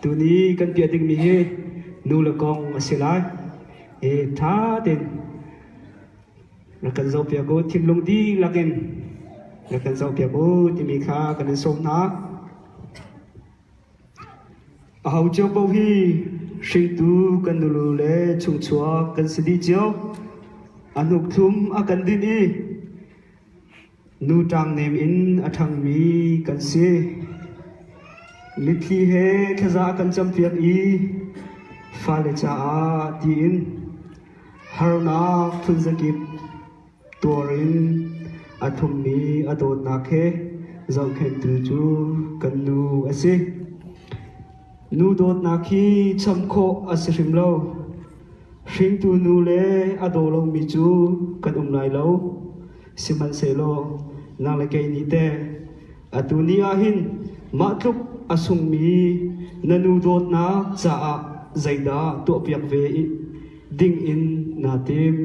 Tuni kan piah dingmi hi nu le kong a si lai. E ṭha tein rak kan zohpiak u, thinlung dihlak in rak kan zohpiak u timi kha kan in sawm hna. Aho cio paoh hi hringtu kan nulu le chungchuak kan si dih cio. A hnuk-thlum a kan dinh i nu ṭangnem in a ṭhangmi kan si. Mitthli he thlaza a kan campiak i fale caah tiin harnak phunzakip tuar in a thummi a dawtnak he zohkhenhtu cu kan nu a si. Nu dawtnak hi cham khawh a si hrim lo. Hringtu nu le a daw lomi cu kan um lai lo. Sihmanhsehlaw nang le kei nih teh atu ni ah hin mah tluk a sungmi na nu dawtnak caah zeidah tuahpiak ve ding in naa tim?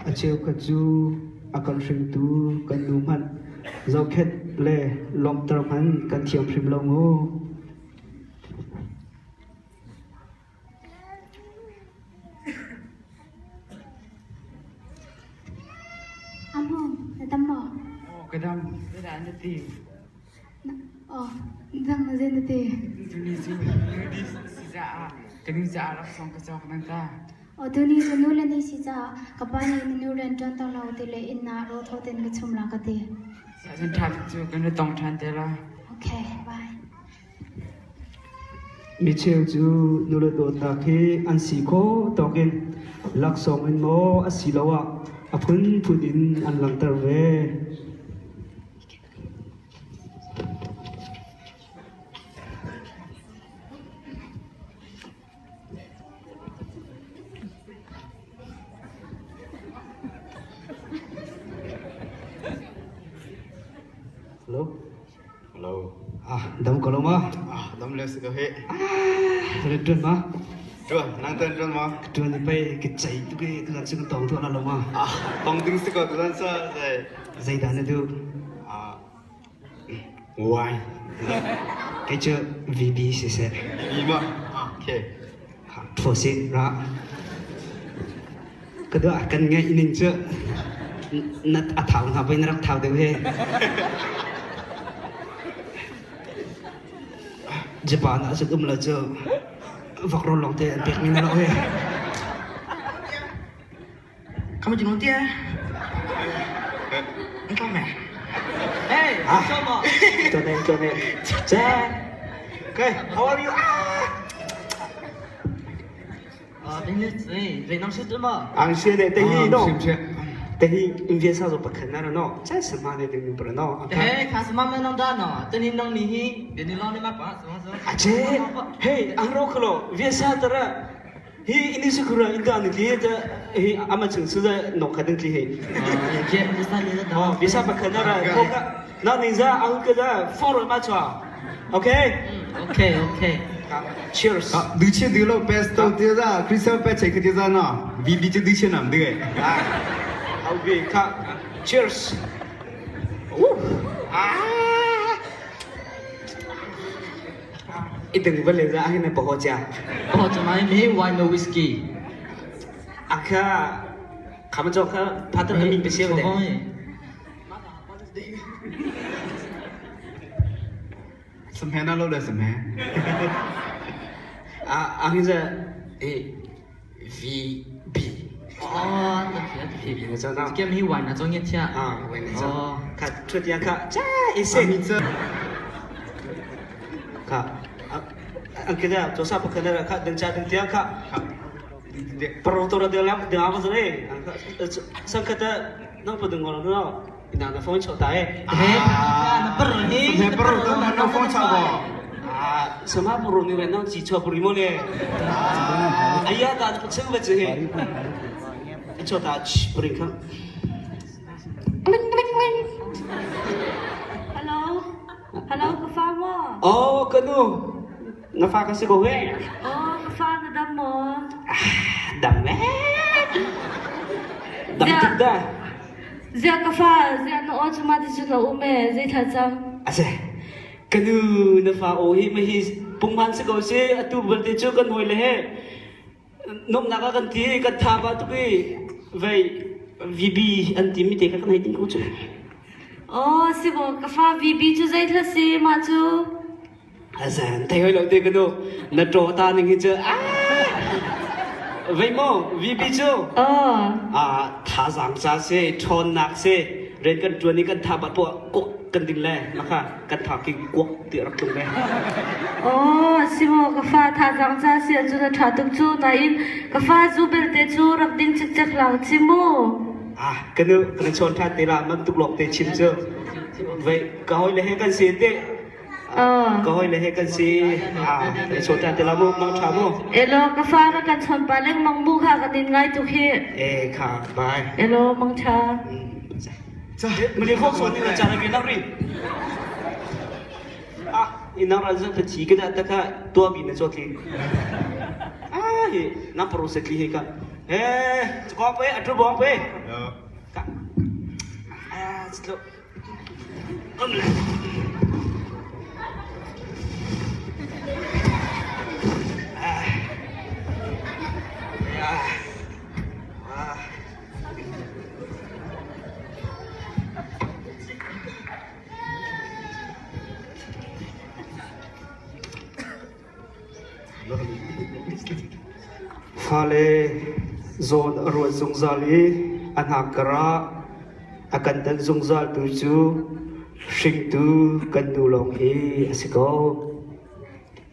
A cheukhat cu a kan hringtu kan nu hmanh zohkhenh le lawmhter hmanh kan thiam hrim lo mu. Amo, na dam maw? Aw, ka dam. Zeidah na ti? Aw, dang na zei na ti? Tuni cu nudi si caah ka nu caah laksawng ka cawk nang ta. Aw, tuni cu nu le ni si caah ka pa nih na nu rian ṭuan ter lo ti le inn ah rawl tho tein ka chum la ka ti. Cun ṭha tuk cu kan i tong ṭhan te la. Okay, bye. Micheu cu nule dawtnak hi an si khawh tawkin laksawng in maw asiloah a phunphun in an langhter ve. Hello. Hello. Ah, dam ko lo ma? Ah, dam le si ko he. Ah, tuan ma? Tuan, nang tuan tuan ma? Tuan ni pei ke chai tu ke tu lan sing tong tu la lo ma? Ah, tong ding si ko tu lan sa zai. Zai da na du? Ah, Wine. Kei cu VB siseh. VB ma? Okay. Tho si ra. Ka dua kan ngeih ning cu na a thau hna voi na rak thau deuh he. Japan ah cun um lo cu vok rawl lawng te an pek mi na lo he. Kamu jenong tia. Engkau meh. Hey, ah, Tuan tuan Chan. Okay, how are you? Ah, ini ni, nang si tu ma? Ang si de, tehi no. Tehi India sa zo pakhat na no. Chan sama de ding par no. Hey, kha sama me nang da no. Tani nang ni hi, de ni long ni ma pa sama sama. Ache, hey, ang ro khlo, via sa tara. Hi ini sukura inda ni li ta hi ama chung su da nok kha ding tli hi. Oh, bisa pakhat na ra ko ka na ning za ang ka za for ma chwa. Okay? Okay, okay. Cheers. Du che du lo pesto te za Christian pe che ke za na bibi che du che nam de gai. Au bi ka cheers. Ah. I ding va le za hin paho cha. Paho cha mai me wine no whiskey. Akha khama cho kha phatar amin pe siau de. Samhe na lo le samhe. Ah, ang za eh V B. Oh, tapi V B na cho na. Kem hi wan na cho nge thia. Ah, wan na cho. Oh. Kha chu tia kha cha ise. Kha. Ang kida cho sa pa kana kha deng cha deng tia kha. Pro to ra de lam de am zre. Sang kha ta nang pa deng ngol no. Ina na phone cho ta e. Ah, na per ni. Na per to na phone cho bo. Ah, sama puru ni nang chi cho puru mo le. Aya ta pa cheng ba che he. Cho ta chi puru kha. Kling kling kling. Hello. Hello, ka fa mo. Oh, kanu. Na fa ka si ko he. Oh, ka fa na dam mo. Dam eh. Dam tuk da. Zia ka fa, zia na o chuma ti chu na ume, zei tha chang. Ase. Kanu na fa o hi ma hi pungman si ko si atu balte cu kan hoi le he. Nom nak kan ti kan tha ba tu ki vei VB an ti mi te kha kan hei ting ko cu. Oh, si bo ka fa VB cu zei thla si ma cu. Azan thei hoi lo te kanu na to ta ning hi cu ah vei mo VB cu Oh. ah thazaang ca si ṭhawnnak si rian kan ṭuan i kan tha bat poah kuk kan ding le maka kan tha ki kuak ti rak tlung le. Oh, si mo ka fa thazaang ca si cu na ṭha tuk cu nain ka fa zu belte cu rak ding cikcek lang ci mu. Ah, kanu kan chawn ṭhan te la man tuk lawk te chim cu. Vei ka hoi le he kan si te. Oh. Ka hoi le he kan si. Ah, kan chawn ṭhan te la mu mang ṭha mu. Elo ka fa ra kan chawn pa lengmang mu kha kan in ngai tuk hi. Eh kha bye. Elo mang ṭha. Mali khok so ni na chara bi nak ri. Ah, ina ra za ta chi ka da ta ka tua bi na chotli. Ah, hi na pro se tli he ka. Eh, ko pe atu bong pe. Ka. Ah, chlo. Am le. Ah. Ah. Ah. Fale zawn a ruat zungzal i a hnakkar ah a kan dan zungzaltu cu hringtu kan nu lawng hi a si ko.